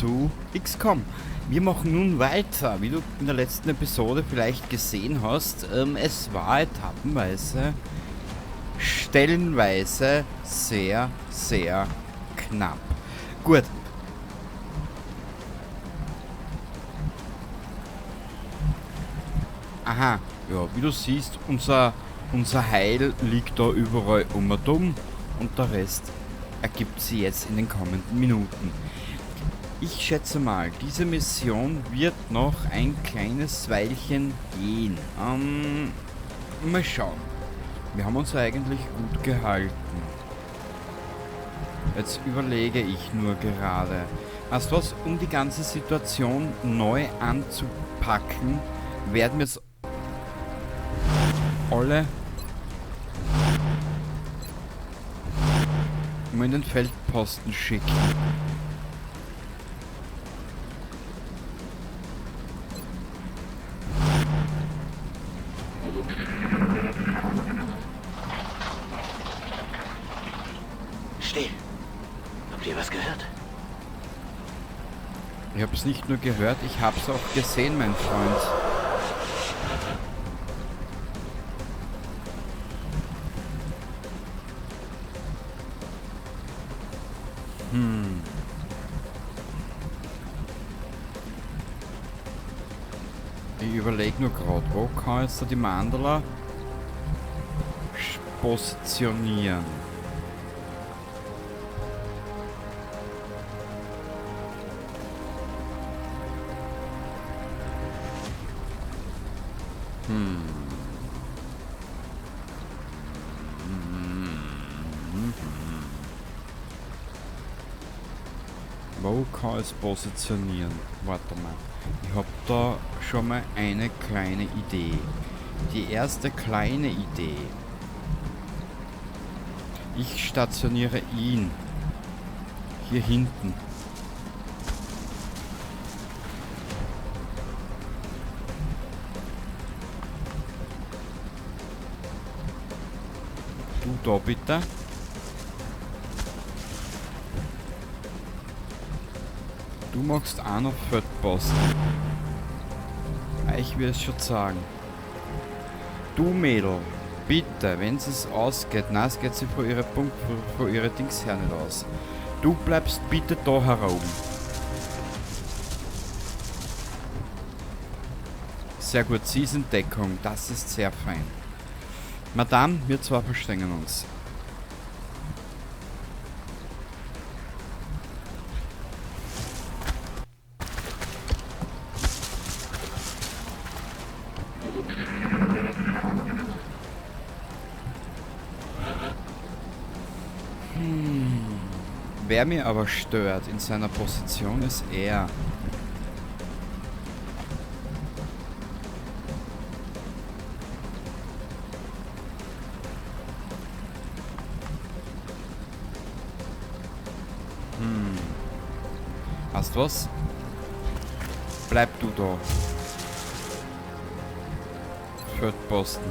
Zu XCOM. Wir machen nun weiter, wie du in der letzten Episode vielleicht gesehen hast. Es war etappenweise, stellenweise sehr, sehr knapp. Gut. Aha, ja, wie du siehst, unser Heil liegt da überall um und um und der Rest ergibt sich jetzt in den kommenden Minuten. Ich schätze mal, diese Mission wird noch ein kleines Weilchen gehen. Mal schauen. Wir haben uns eigentlich gut gehalten. Jetzt überlege ich nur gerade. Weißt du was, um die ganze Situation neu anzupacken, werden wir jetzt alle mal in den Feldposten schicken. Still. Habt ihr was gehört? Ich hab's nicht nur gehört, ich hab's auch gesehen, mein Freund. Ich überleg nur grad, wo kann jetzt da die Mandala positionieren? Wo kann ich es positionieren? Warte mal. Ich hab da schon mal eine kleine Idee. Die erste kleine Idee. Ich stationiere ihn. Hier hinten. Du da bitte. Du machst auch noch Feldposten. Ich will es schon sagen. Du Mädel, bitte, wenn es ausgeht, nein, es geht sich vor ihre Punkt, vor ihre Dings her nicht aus. Du bleibst bitte da heroben. Sehr gut, sie ist in Deckung, das ist sehr fein. Madame, wir zwei verstehen uns. Wer mir aber stört in seiner Position ist er. Hast du was? Bleib du da. Feldposten.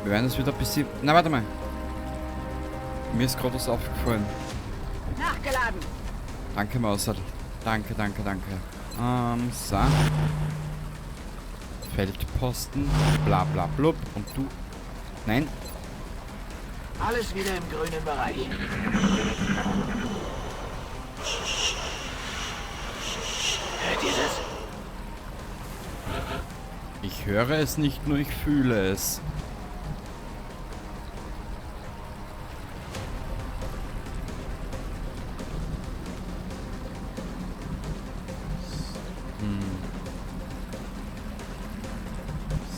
Wir werden es wieder ein bisschen... Na, warte mal. Mir ist gerade was aufgefallen. Nachgeladen. Danke, Mauser. Danke, danke, danke. So. Feldposten. Bla, bla, blub. Und du... Nein. Alles wieder im grünen Bereich. Hört ihr das? Ich höre es nicht nur, ich fühle es.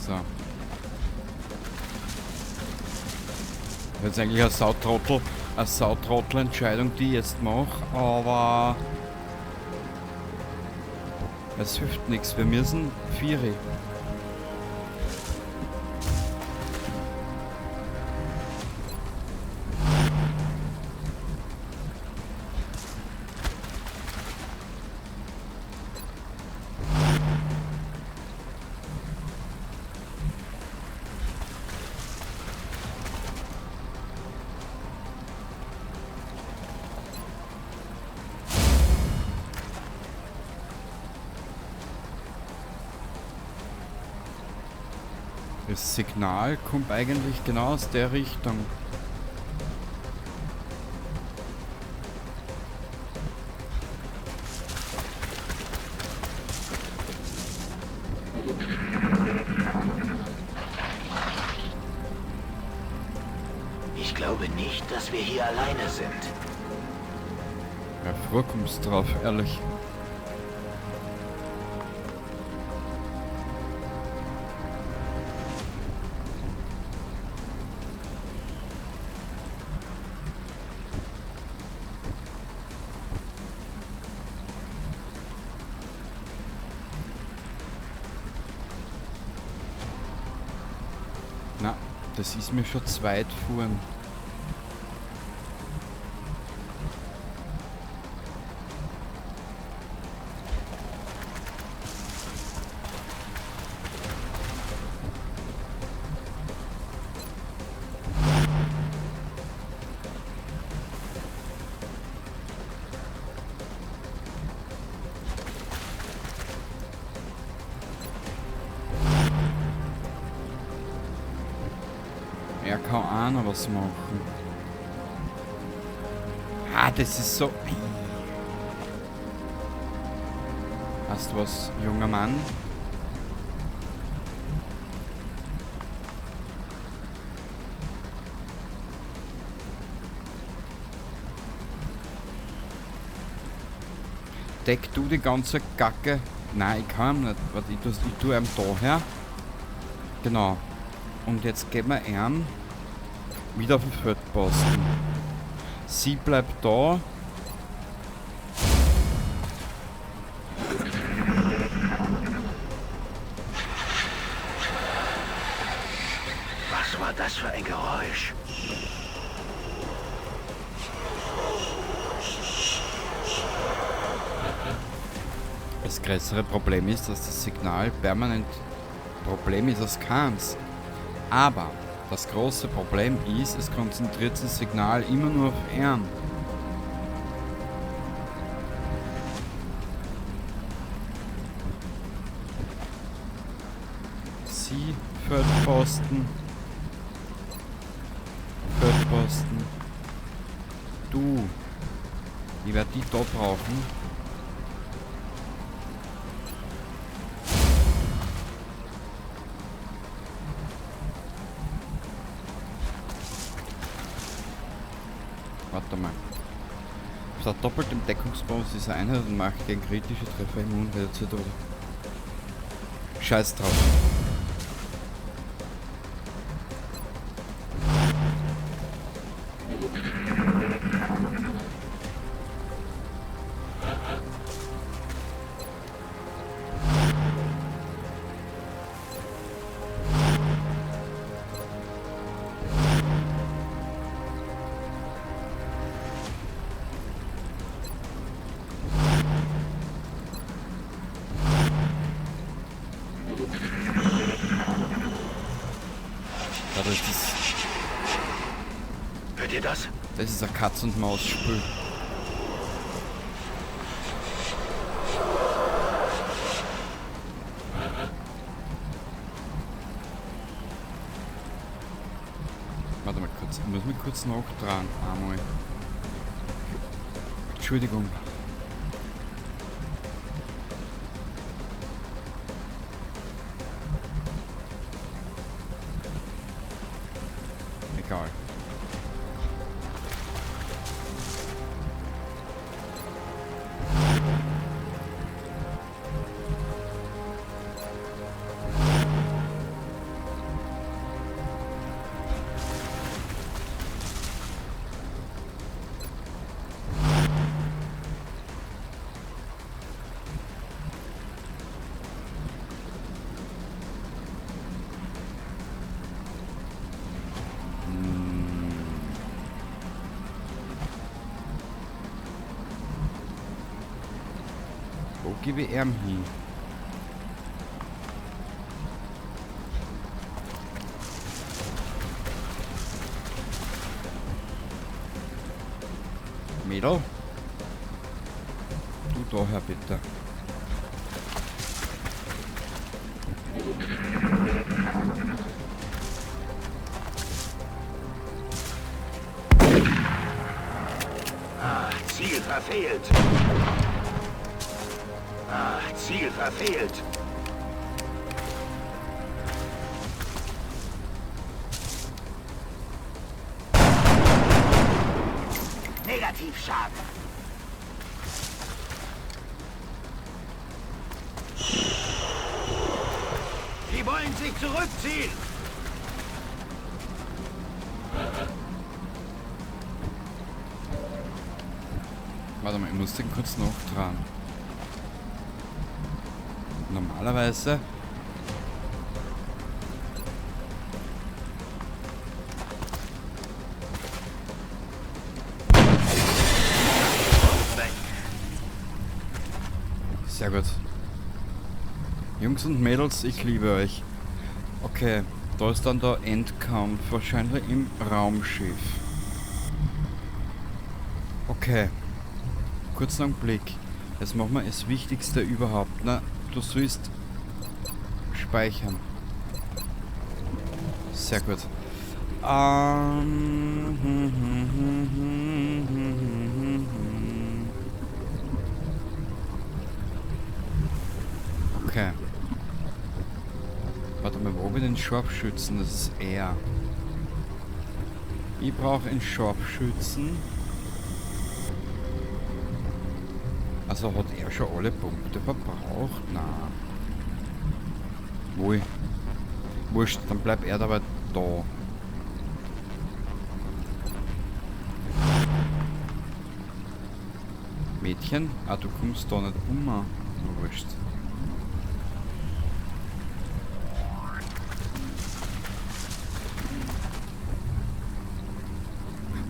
So. Das ist eigentlich eine Sautrottel-Entscheidung, die ich jetzt mache, aber es hilft nichts. Wir müssen Vieri. Das Signal kommt eigentlich genau aus der Richtung. Ich glaube nicht, dass wir hier alleine sind. Ja, früh kommst du drauf, ehrlich. Na, das ist mir schon zu weit fuhren. Er kann auch noch was machen. Ah, das ist so... Hast du was, junger Mann? Deck du die ganze Kacke? Nein, ich kann nicht. Warte, ich tu ihm da her. Genau. Und jetzt geben wir ihm wieder auf den Feldposten. Sie bleibt da. Was war das für ein Geräusch? Das größere Problem ist, dass das Signal permanent Problem ist, als keins. Aber das große Problem ist, es konzentriert sich das Signal immer nur auf ihn. Sie, Feldposten. Feldposten. Du. Ich werde die da brauchen. Warte mal. Statt doppeltem Deckungsbonus dieser Einheit und macht gegen kritische Treffer immun reduziert oder. Scheiß drauf. Hört ihr das? Das ist ein Katz-und-Maus-Spiel. Warte mal kurz, ich muss mich kurz nachtragen. Einmal. Entschuldigung. Egal. Wo gebe ich ihm hin? Mädel? Du daher bitte. verfehlt. Ach, Ziel verfehlt. Negativschaden. Sie wollen sich zurückziehen. Warte mal, ich muss den kurz noch dran. Normalerweise. Sehr gut. Jungs und Mädels, ich liebe euch. Okay, da ist dann der Endkampf, wahrscheinlich im Raumschiff. Okay. Kurzen Augenblick. Jetzt machen wir das Wichtigste überhaupt. Na, du sollst speichern. Sehr gut. Okay. Warte mal, wo wir den Scharfschützen? Das ist er. Ich brauche einen Scharfschützen. Also hat er schon alle Punkte verbraucht? Na. Wohl. Wurscht, dann bleibt er dabei da. Mädchen? Ah, du kommst da nicht um. Na, wurscht.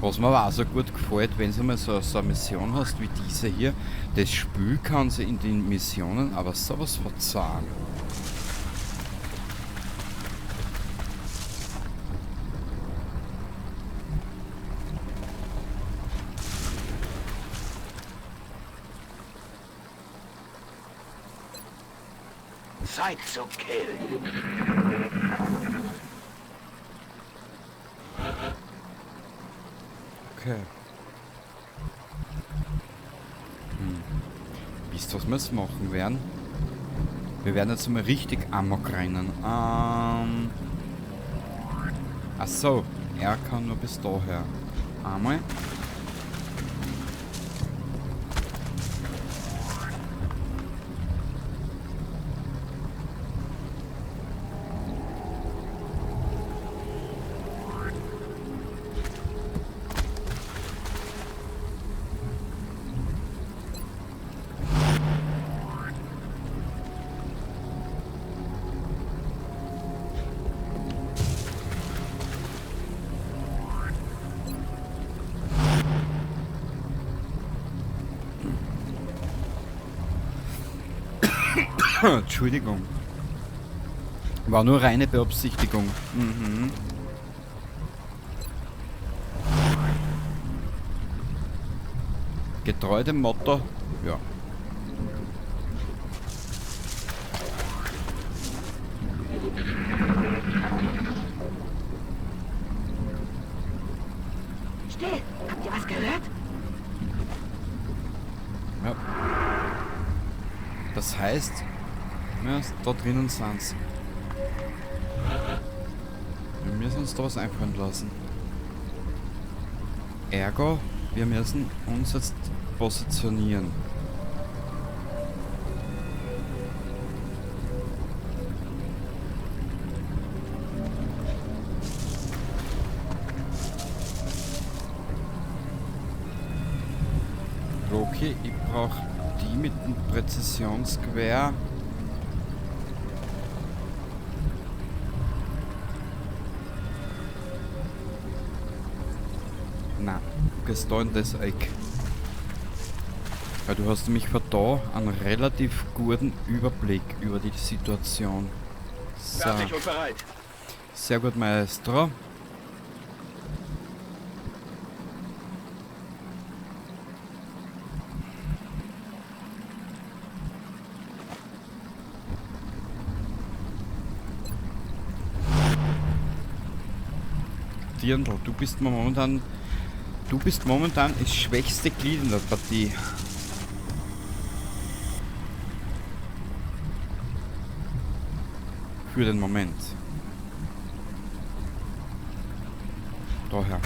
Was mir aber auch so gut gefällt, wenn du mal so eine Mission hast wie diese hier, das Spiel kann sie in den Missionen aber sowas verzahnen. Zeit zu killen. Okay. Wisst ihr, was wir jetzt machen werden? Wir werden jetzt mal richtig Amok rennen. Ach so, er kann nur bis daher. Einmal. Entschuldigung. War nur reine Beabsichtigung. Mhm. Getreu dem Motto, ja. Still! Habt ihr was gehört? Ja. Das heißt, ja, da drinnen sind's. Wir müssen uns da was einfallen lassen. Ergo, wir müssen uns jetzt positionieren. Loki, ich brauch die mit dem Präzisionsgewehr. Na, du gehst da in das Eck. Weil du hast nämlich von da einen relativ guten Überblick über die Situation. So. Fertig und bereit. Sehr gut, Maestro. Dirndl, du bist mir momentan Du bist momentan das schwächste Glied in der Partie. Für den Moment. Daher.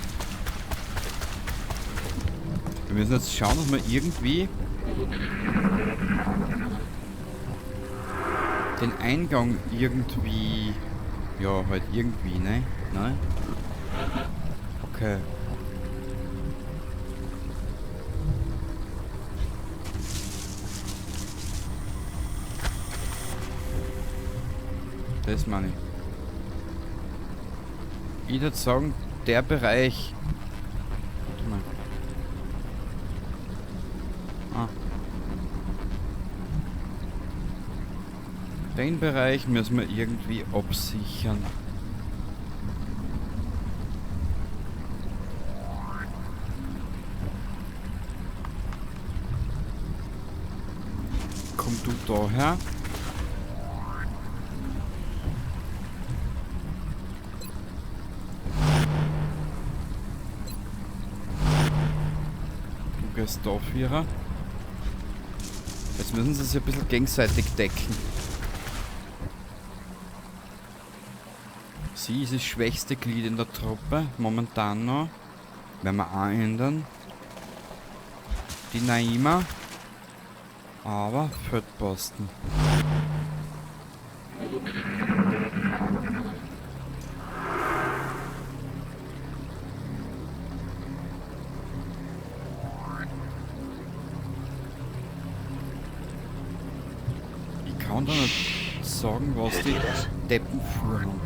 Wir müssen jetzt schauen, dass wir irgendwie den Eingang irgendwie... Ja, halt irgendwie, ne? Nein? Okay. Das meine ich. Ich würde sagen, der Bereich... Warte mal. Ah. Den Bereich müssen wir irgendwie absichern. Komm du daher. Du gehst da, Vierer. Jetzt müssen sie sich ein bisschen gegenseitig decken. Sie ist das schwächste Glied in der Truppe, momentan noch. Werden wir auch ändern. Die Naima. Aber Feldposten. Ich kann da nicht sagen, was die Deppen vorhaben.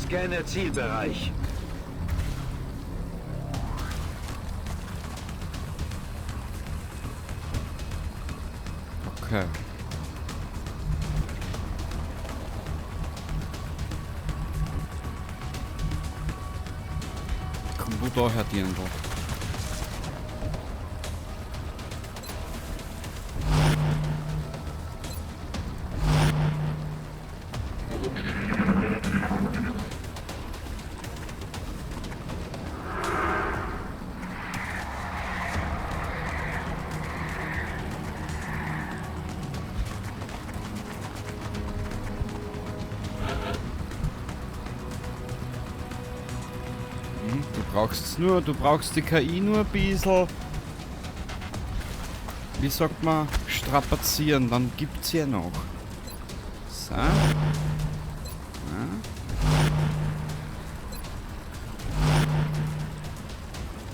Scanne Zielbereich. Okay. Komm du daher, Dirndl. Du brauchst die KI nur ein bisschen, wie sagt man, strapazieren, dann gibt's ja noch. So. Ja.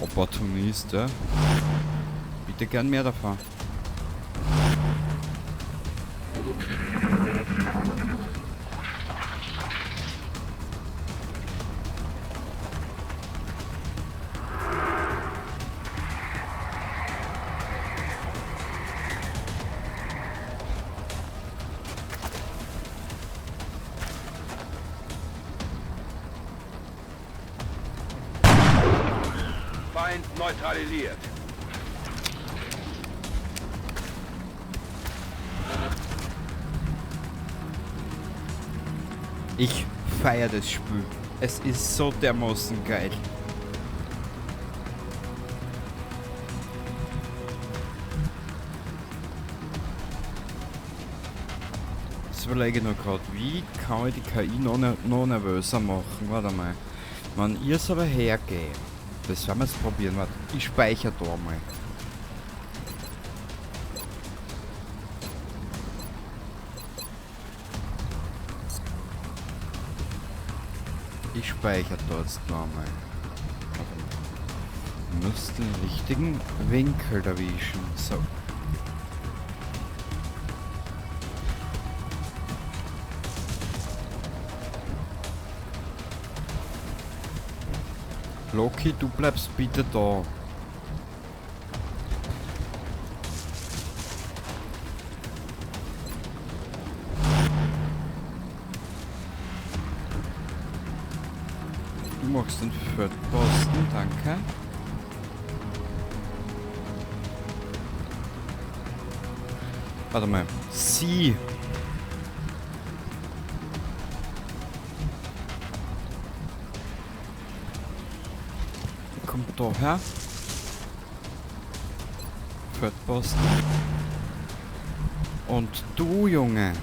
Opportunist, ja. Bitte gern mehr davon. Feind neutralisiert. Ich feiere das Spiel. Es ist so dermaßen geil. Jetzt überlege ich noch gerade, wie kann ich die KI noch nervöser machen? Warte mal. Wenn ihr es aber hergeht. Das werden wir jetzt probieren. Warte, ich speichere da mal. Ich speichere da jetzt noch einmal. Warte mal. Ich muss den richtigen Winkel erwischen. So. Loki, du bleibst bitte da. Du machst den Feldposten, danke. Warte mal. Sie. Kommt daher. Feldposten. Und du, Junge.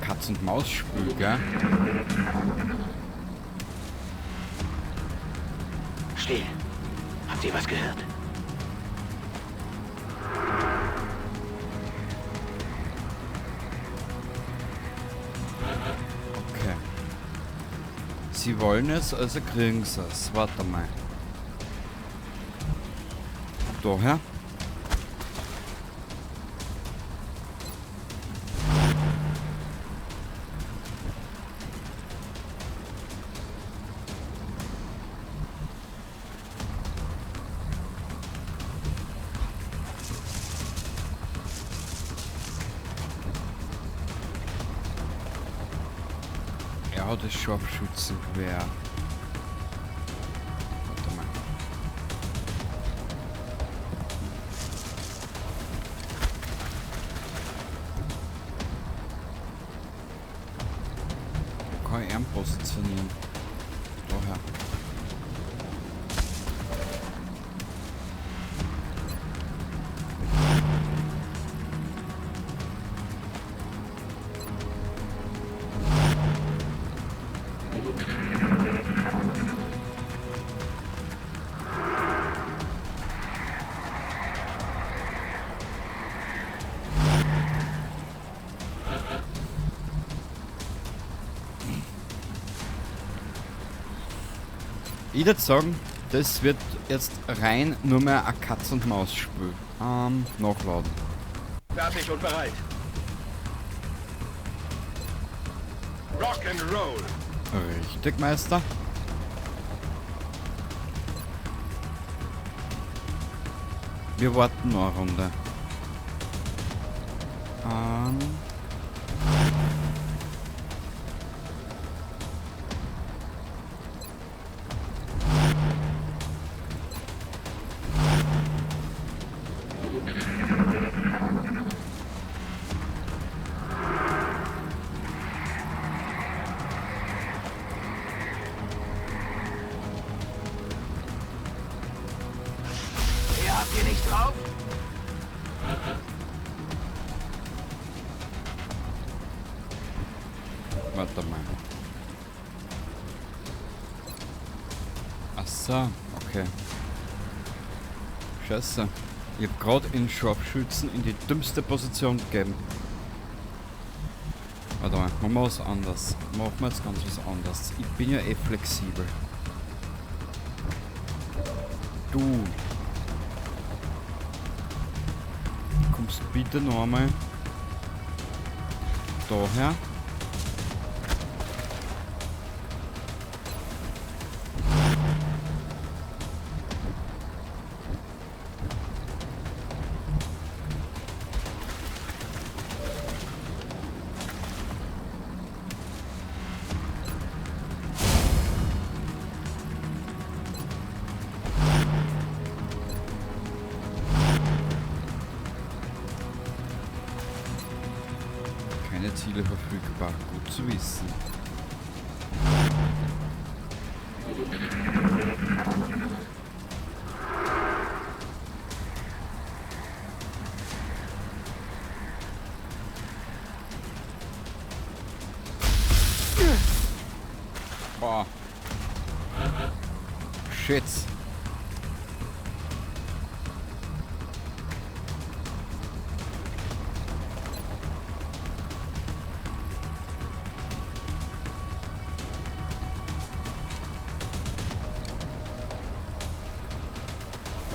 Katz- und Maus-Spiel, gell? Still. Habt ihr was gehört? Okay. Sie wollen es, also kriegen sie es. Warte mal. Daher. Ja, das Scharfschützengewehr. Warte mal. Wo kann ich ihn positionieren? Daher. Ich würde sagen, das wird jetzt rein nur mehr ein Katz-und-Maus-Spiel. Nachladen. Fertig und bereit. Rock and Roll. Richtig, Meister. Wir warten noch eine Runde. Habt ihr nicht drauf? Warte mal. Ach so, okay. Scheiße. Ich hab grad den Scharfschützen in die dümmste Position gegeben. Warte mal, machen wir was anderes. Machen wir jetzt ganz was anderes. Ich bin ja eh flexibel. Du. Kommst bitte noch einmal daher. Keine Ziele verfügbar, gut zu wissen. Boah. Shit.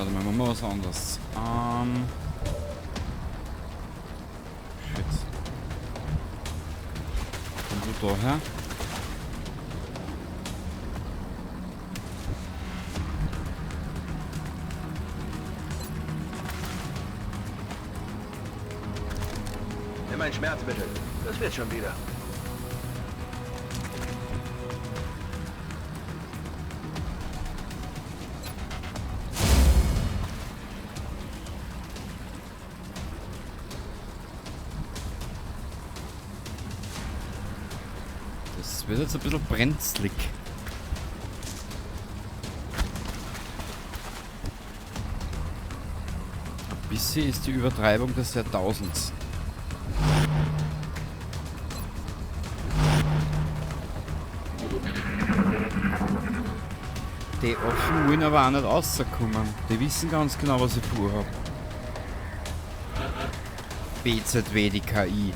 Warte mal, machen wir was anderes. Shit. Komm du da her? Nimm ein Schmerzmittel. Das wird schon wieder. Das wird jetzt ein bisschen brenzlig. Ein bisschen ist die Übertreibung des Jahrtausends. Die Affen wollen aber auch nicht rauskommen. Die wissen ganz genau, was ich vorhab. BZW, die KI.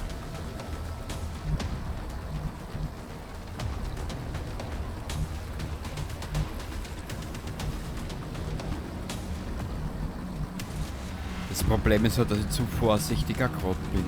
Das Problem ist halt, dass ich zu vorsichtiger gerade bin.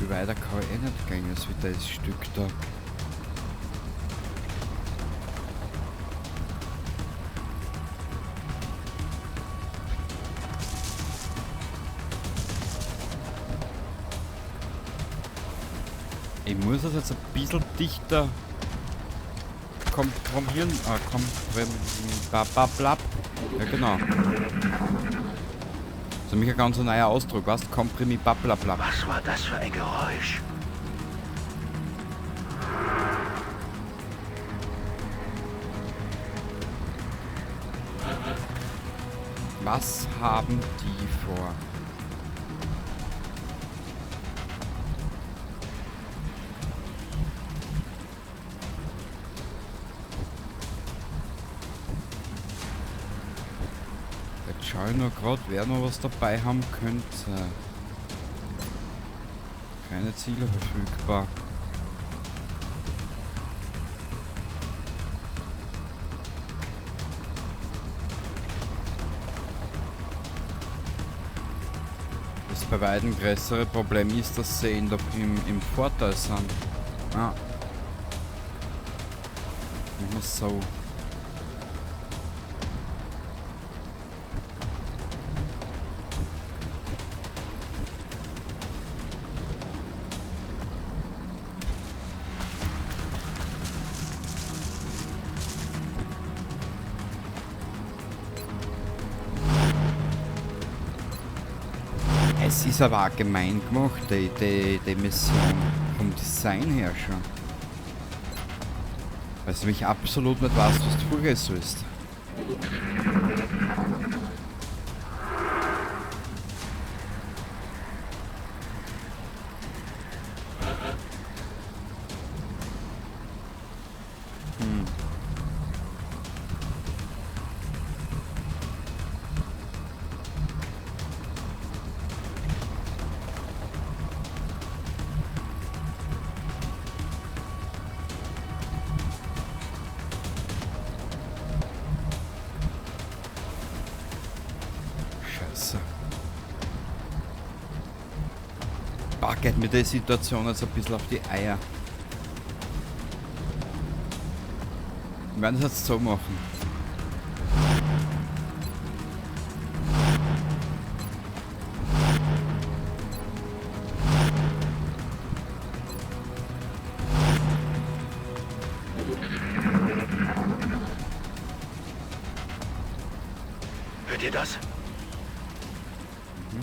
Weiter kann ich eh nicht gehen, als wie das Stück da. Ich muss das jetzt ein bisschen dichter komprimieren. Ja, genau. Das ist nämlich ein ganz neuer Ausdruck, weißt du? Komprimi blablabla. Was war das für ein Geräusch? Was haben die vor? Jetzt schau ich nur grad, wer noch was dabei haben könnte. Keine Ziele verfügbar. Das bei weitem größere Problem ist, dass sie im Vorteil sind. Ah. Machen wir so. Es ist aber auch gemein gemacht, die Mission. Vom Design her schon. Weil du mich absolut nicht weißt, was du vorgehen sollst. Boah, geht mir die Situation jetzt ein bisschen auf die Eier. Wir werden das jetzt so machen. Hört ihr das? Mhm.